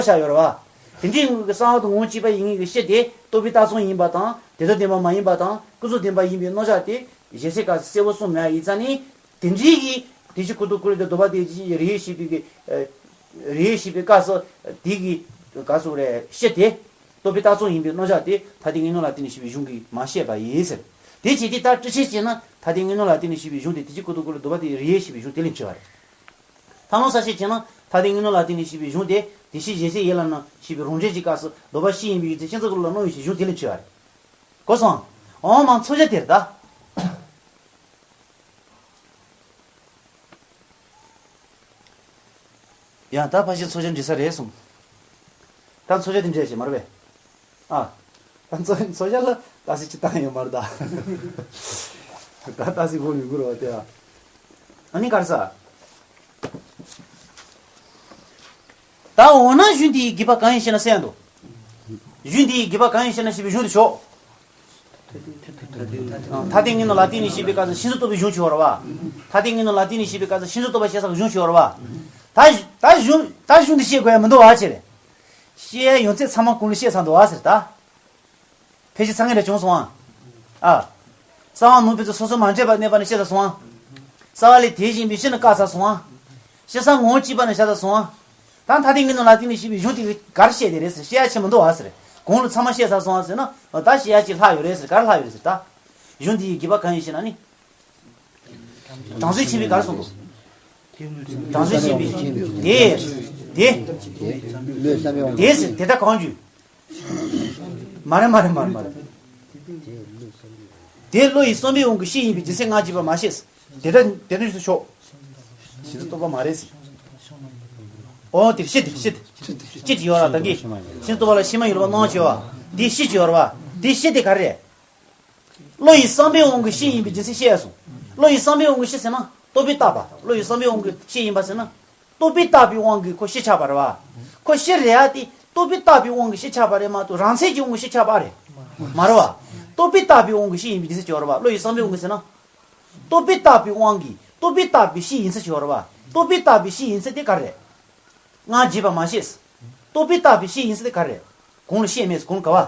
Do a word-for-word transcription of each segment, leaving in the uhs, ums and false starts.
ཆགས་ཡོད་རེད་བ། དེ་འདྲའི་ངོས་ཀྱི་གསང་བ་དང་ངོ་བོ་གཅིག་པ་ཡིན་མཁན་གྱི་གཤིས་དེ་རྟོག་པས་བཏགས་ཙམ་ཡིན་པ་དང་དེ་དང་ལྡན་པ་མ་ཡིན་པ་དང་ཀུན་རྫོབ་བདེན་པ་ཡིན་པའི་རྣམ་གཞག་དེ་གཞན་སེལ་སྐབས་སུ་གསལ་པོ་གསུངས་མེད་པ་ཡིན་ཙང་ནི། དེ་འདྲའི་གི་དེ་བཞིན་ཁོ་ཐག་ཁོ་རང་དང་ལྡོག་པ་དེ་རིགས་ཤེས་པའི་གི་རིགས་ཤེས་པའི་སྐབས་སུ་དེ་གི་ག་སོགས་རེད་གཤིས་དེ་རྟོག་པས་བཏགས་ཙམ་ཡིན་པའི་རྣམ་གཞག་དེ་ཐ་དད་ངེས་ལུགས་ལ་བརྟེན་ནས་ཞེས་པའི་གཞུང་གིས་མ་བཤད་པ་ཡིན་ཟེར། དེ་བྱས་ཏེ་ད་དྲི་ཆད་བྱས་ན་ཐ་དད་ངེས་ལུགས་ལ་བརྟེན་ནས་ཞེས་པའི་གཞུང་དེ་དེ་བཞིན་ཁོ་ཐག་ཁོ་རང་དང་ལྡོག་པ་དེ་རིགས་ཤེས་པའི་གཞུང་དེ་ལས་འཆི་བ་རེད། ཐལ་རླུང་གསལ་བྱེད་བྱས་ན་ཐ་དད་ངེས་ལུགས་ལ་བརྟེན་ནས་ཞེས་པའི་གཞུང་དེ་དེ་ཕྱིར་གཞན་སེལ་ཡིན་ལ་ན་ཞེས་པའི་རང་འགྲེལ་གྱི་སྐབས་སུ་ལྡོག་པ་གཤིས་ཡིན་པའི་ཡུལ་ཅན་ཤིན་ཏུ་ལ་སྣང་བའི་ཕྱིར་གཞུང་དེ་ལས་འཆི་བ་རེད། གོ་སོང་། འོ་མ་མཚོན་བྱ་དེ་རེད་ད། ཡང་ད་ཕལ་ཆེར་མཚོན་བྱ་འགྲིག་ས་རེད་གསུངས། ད་མཚོན་བྱ་དེ་འགྲིག་ཞེས་མ་རེད་པས། ཨ། ད་མཚོན་མཚོན་བྱ་ལ་ཏག་ཙམ་ཅིག་བཏང་ཡོད་མ་རེད་ད། ད་ཏག་ཙམ་གོ་མི་དགོས་རེད་བ་དེ་ཨ། ཨ་ནི་ག་རེ་ཟེར། ད་འོ་ན་གཞུང་འདིའི་དགོས་པ་གང་ཡིན་ཞེ་ན་ཟེར་ཡ་འདུག་གཞུང་འདིའི་དགོས་པ་གང་ཡིན་ཞེ་ན་ཞེས་པའི་གཞུང་དེ་ཞོག་ཐ་དད་ངེས་ལུགས་ལ་བརྟེན་ནས་ཞེས་པའི་སྐབས་སུ་ཤིན་ཏུ་རྟོགས་པའི་གཞུང་ཆོས་བར་བ། ཐ་དད་ངེས་ལུགས་ལ་བརྟེན་ནས་ཞེས་པའི་སྐབས་སུ་ཤིན་ཏུ་རྟོགས་པ་བཤད་ས་གཞུང་ཆོས་བར་བ། ད་ད་གཞུང་ད་གཞུང་འདི་བཤད་དགོས་ཡ་མི་འདུག་བ་ཅེ་རེད། བཤད་ཡ་ཡོང་ཚད་ཚང་མ་གོང་ལ་བཤད་ཚར་འདུག་བ་ཟེར་ད། ཕལ་ཆེར་ཚང་གི་རེ་བྱུང་སོང་ཨ། ཨ། རྩ་བ་ནོར་བུའི་ཚུལ་སོ་སོར་མ་འདྲེས་པར་གནས་པ་ནི་བཤད་ཚར་སོང་ཨ། རྩ་བ་ལས་དེ་བཞིན་པའི་ཕྱིར་ནི་བཀག་ཚར་སོང་ཨ། ཤེས་སམ་ངོ་བོ་གཅིག་པ་ནི་བཤད་ཚར་སོང་ཨ། ད་ཐ་དད་ངེས་ལུགས་ལ་བརྟེན་ནས་ཞེས་པའི་གཞུང་དེ་ག་རེ་བཤད་དེ་རེད་ཟེར་བཤད་ཡ་ཆེ་མི་འདུག་བ་ཟེར། གོང་ལ་ཚང་མ་བཤད་ཚར་སོང་ཨ་ཟེར་ན་ད་བཤད་ཡ་གཅིག་ལྷག་ཡོད་རེད་ཟེར་ག་རེ་ལྷག་ཡོད་རེད་ཟེར་ད། གཞུང་དེ་ཡི་དགོས་པ་གང་ཡིན་ཞེ་ན་ནི། དྲང་སྲོང་ཆེན་པོས་ག་རེ་གསུངས་འདུག་དྲང་སྲོང་ཆེན་པོས། དེ། དེ། དེ་ཟེར་དེ་ལྟར་གང་བྱུང་། མ་རེད་མ་རེད་མ་རེད་མ་རེད། དེ་བློ་ཡི་བསམ་པའི་དབང་གིས་གཤིས་ཡིན་པའི་རྒྱུ་མཚན་ང་རྒྱས་པ་མ་ཤེས། དེ་ལྟར་དེ་ནི་ཞོག་ཤིན་ཏུ་རྟོགས་པ་མ་རེད་ཟེར། ཨོ་དེ་ཤི་དེ་ཤི་དེ། ཅི་ཅི་ཡོད་ར་ད་གི། ཤིན་ཏུ་རྟོགས་པ་ལ་ཤི་མ་ཡོད་པ་སྣང་བྱེད་པ། དེ་ཤི་ཅི་ཡོད་ར་བ། དེ་ཤི་དེ་ག་རེ་རེད། བློ་ཡི་བསམ་པའི་དབང་གིས་གཤིས་ཡིན་པའི་རྒྱུ་མཚན་བཤད་ཡ་སོང་། བློ་ཡི་བསམ་པའི་དབང་གིས་གཤིས་ཟེར་ན་རྟོག་པས་བཏགས་པ། བློ་ཡི་བསམ་པའི་དབང་གིས་གཤིས་ཡིན་པ་ཟེར་ན། རྟོག་པས་བཏགས་པའི་དབང་གིས་ཁོ་གཤིས་ཆགས་པ་རེད་བ། ཁོ་གཤིས་རེད་ཡ་དེ་རྟོག་པས་བཏགས་པའི་དབང་གིས་གཤིས་ཆགས་པ་རེད་མ་གཏོགས་རང་མཚན་གྱི་དབང་གིས་གཤིས་ཆགས་པ་རེད། མ་རེད་བ། རྟོག་པས་བཏགས་པའི་དབང་གིས་གཤིས་ཡིན་པའི་རྒྱུ་མཚན་ཅི་ཡོད་རེད་བ། བློ་ཡི་བསམ་པའི་དབང་གིས་ཟེར་ན། རྟོག་པས་བཏགས་པའི་དབང་གིས་རྟོག་པས་བཏགས་པའི་གཤིས་ཡིན་ཚུལ་ཅི་ཡོད་རེད་བ། རྟོག་པས་བཏགས་པའི་གཤིས་ཡིན་ཚུལ་དེ་ག་རེ་རེད། ང་རྒྱས་པ་མ་ཤེས། རྟོག་པས་བཏགས་པའི་གཤིས་ཡིན་ཚུལ་དེ་ག་རེ་རེད། གོང་ལ་བཤད་མེད་གོང་ག་བ།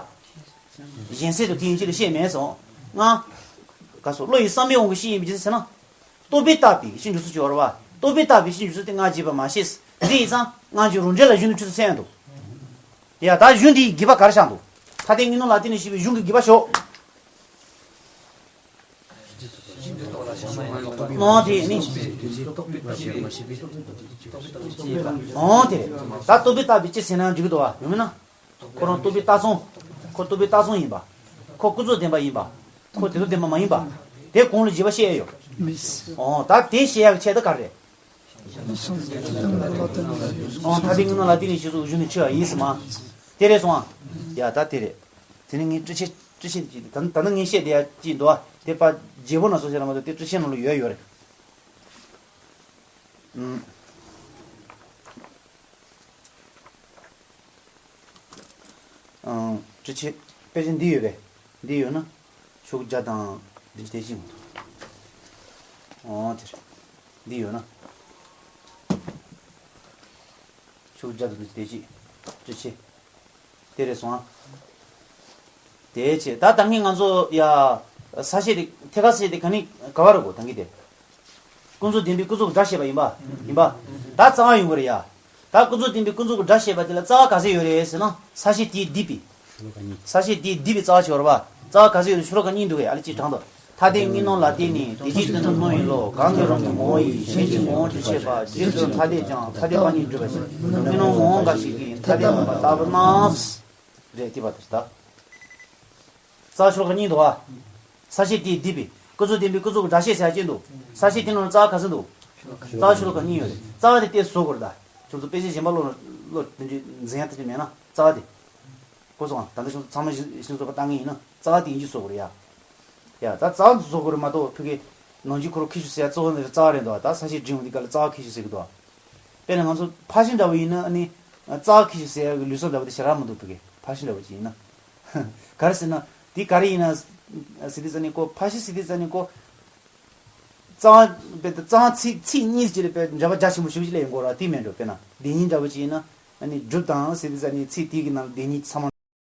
གཞན་སེལ་དུ་དེ་ཡིན་གཅིག་ལ་བཤད་མེད་སོང་། ང་། ག་སོ་བློ་ཡི་བསམ་པའི་དབང་གིས་གཤིས་ཡིན་པའི་རྒྱུ་མཚན་ཟེར་ན། རྟོག་པས་བཏགས་པའི་གཤིས་འཇུག་ཚུལ་ཅི་ཡོད་རེད་བ། རྟོག་པས་བཏགས་པའི་གཤིས་འཇུག་ཚུལ་དེ་ང་རྒྱས་པ་མ་ཤེས། འདི་ཡིན་ཙང་ང་རྒྱས་རང་འགྲེལ་ལ་གཞུང་དེ་ཆུད་ཟོས་ཡ་འདུག་ཡ་ད་གཞུང་འདིའི་དགོས་པ་ག་རེ་ཆགས་འདུག་ཐ་དད་ངེས་ལུགས་ལ་བརྟེན་ནས་ཞེས་པའི་གཞུང་གི་དགོས་པ་ཞོག་ནོ་དེ་ནི། ཨོ་དེ་རེད། ད་རྟོག་པས་བཏགས་པའི་ཅི་ཟེར་ན་འགྲིག་གི་འདུག་བ་ཡོང་མིན་ན། ཁོ་རང་རྟོག་པས་བཏགས་ཙམ། ཁོ་རྟོག་པས་བཏགས་ཙམ་ཡིན་པ། ཁོ་ཀུན་རྫོབ་བདེན་པ་ཡིན་པ། ཁོ་དེ་དང་ལྡན་པ་མ་ཡིན་པ། དེ་གོང་ལ་རྒྱས་པ་བཤད་ཡ་ཡོད། ཨོ་ད་དེ་བཤད་ཡ་གི་ཆེད་དུ་ག་རེ་རེད། ཨོ་ཐ་དད་ངེས་ལུགས་ལ་བརྟེན་ནས་ཞེས་སོགས་གཞུང་ནས་ཆོས་ཡིན་ཟེར་མ། དེ་རེད་སོང་ཨ། ཡ་ད་དེ་རེད། དེ་ནི་ངས་དྲི་ཆད་དྲི་ཆད་ཀྱི་ད་ད་ནི་ངས་བཤད་བསྡད་ཡ་ཅིག་འདུག་ཨ། དེ་ཕར་བརྗེ་པོ་ན་སོ་བཤད་ལ་མ་གཏོགས་དེ་དྲི་ཆད་ནང་ལ་ཡོད་ཡོད་རེད། ཨུམ། ཨང་། དྲི་ཆད་དཔེ་ཆ་འདི་ཡོད་པས། འདི་ཡོད་ན། ཤོག་བརྒྱ་དང་བདུན་ཅུ་དེ་གཅིག་མ་གཏོགས། ཨང་། དེ་རེད། འདི་ཡོད་ན། ཤོག་བརྒྱ་དང་བདུན་ཅུ་དེ་གཅིག་དྲི་ཆད། དེ་རེད་སོང་ཨ། དེའི་ཆེད་ད་ད་ངས་ང་ཚོ་ཡ། ས་བཤད་དེ་ཐད་ཀར་ས་བཤད་དེ་ག་ནི་ག་བ་རེད་གོ་ད་གི་དེ། ཀུན་རྫོབ་བདེན་པའི་ཀུན་རྫོབ་ཀྱི་སྒྲ་བཤད་པ་ཡིན་པ། ཡིན་པ། ད་རྩ་བ་ཡོང་གི་རེད་ཡ། ད་ཀུན་རྫོབ་བདེན་པའི་ཀུན་རྫོབ་ཀྱི་སྒྲ་བཤད་པ་དེ་ལ་རྩ་བ་ག་ཚོད་ཡོད་རེད་ཟེར་ན་ས་བཤད་དེས་བསྡུས་པའི། ས་བཤད་དེས་བསྡུས་པའི་རྩ་བ་ཆེ་བ་རེད་པ། རྩ་བ་ག་ཚོད་ཡོད་རེད་ཤོ་ལོ་ཀ་གཉིས་འདུག་གས་ཨ་ལེ་གཅིག་དྲང་དོ། ཐ་དད་ངེས་ལུགས་ལ་བརྟེན་ནས་དེ་རྗེས་དོན་དུ་སྣང་བའི་བློ་གང་གིས་རང་གི་ངོ་བོ་ཡིས་གཞན་གྱི་ངོ་བོ་དྲི་བྱེད་པ་རྗེས་སུ་ཐ་དད་ཀྱང་ཐ་དད་པ་ཉིད་སྒྲུབ་པ་བཞིན་ངེས་ལུགས་ངོ་བོ་འགའ་ཞིག་གིས་ཐ་དད་མིན་པ་ལྟ་བུ་རྣམས། རེད་དེ་བ་དེ་ལྟ། རྩ་བ་ཤོ་ལོ་ཀ་གཉིས་འདུག་བ། ས་བཤད་དེས་བསྡུས་པའི་ཀུན་རྫོབ་བདེན་པའི་ཀུན་རྫོབ་ཀྱི་སྒྲ་བཤད་ཟེར་ཡ་གཅིག་འདུག་ས་བཤད་དེ་ནང་ལ་རྩ་བ་ག་ཚོད་འདུག་རྩ་བ་ཤོ་ལོ་ཀ་གཉིས་ཡོད་རེད། རྩ་བ་དེ་ཏོག་ཙམ་བཟོ་དགོས་རེད་ད། ཁྱོད་ཚོ་དཔེ་ཆ་གཞན་པ་ཀློག་ན་ཀློག་དེ་འདྲའི་འཛིན་ཡ་དེ་འདྲ་མེད་ན་རྩ་བ་དེ། གོ་སོང་ང་། ད་ལྟ་ཁྱོད་ཚོ་ཚང་མ་གཞི་གཞི་བཟོ་པ་ལྟ་ངེས་ཡིན་ན་རྩ་བ་དེ་ཡིན་གཅིག་བཟོ་དགོས་རེད་ཡ། ཡ་ད་རྩ་བ་བཟོ་དགོས་རེད་མ་གཏོགས་ཕ་གི་ནང་ཆོས་ཁོ་རང་ཁྱད་ཆོས་ཟེར་ཡ་གཙོ་བོ་ནི་རྩ་བ་རེད་འདུག་ད་ས་བཤད་འབྲི་ཡོང་དུས་སྐབས་ལ་རྩ་བ་ཁྱད་ཆོས་ཟེར་གི་འདུག་དཔེར་ན་ང་ཚོ་ཕར་ཕྱིན་འདྲ་བོ་ཡིན་ན་ཨ་ནི། རྩ་བ་ཁྱད་ཆོས་ཟེར་ཡ་གི་ལུགས་སྲོལ་འདྲ་བོ་དེ་ཞེ་དྲག་མི་འདུག་ཕ་གི་ཕར་ཕྱིན་འདྲ་བོ་ཅིག་ཡིན་ན། ག་རེ་ཟེར་ན། དེ་ག་རེ་ཡིན་ན། ཟེར་དུས་ཙ་ནི་ཁོ་ཕར་ཕྱིན་ཟེར་དུས་ཙ་ནི་ཁོ། རྩ་བ་དཔེ་དེ་རྩ་བ་ཚིག་ཚིག་གཉིས་ཅིག་ལ་དཔེ་འགྲེལ་པ་རྒྱ་ཆེན་པོ་ཞེ་པོ་ཅིག་སླེབས་ཡོང་གི་རེད་དེ་མིན་འགྲོ་དཔེར་ན་བདེན་གཉིས་འདྲ་བོ་ཅིག་ཡིན་ན། ཨ་ནི་རྒྱུ་དང་ཟེར་དུས་ཨ་ནི་ཚིག་དེ་གི་ནང་ལ་དེ་གཉིས་ཚང་མ་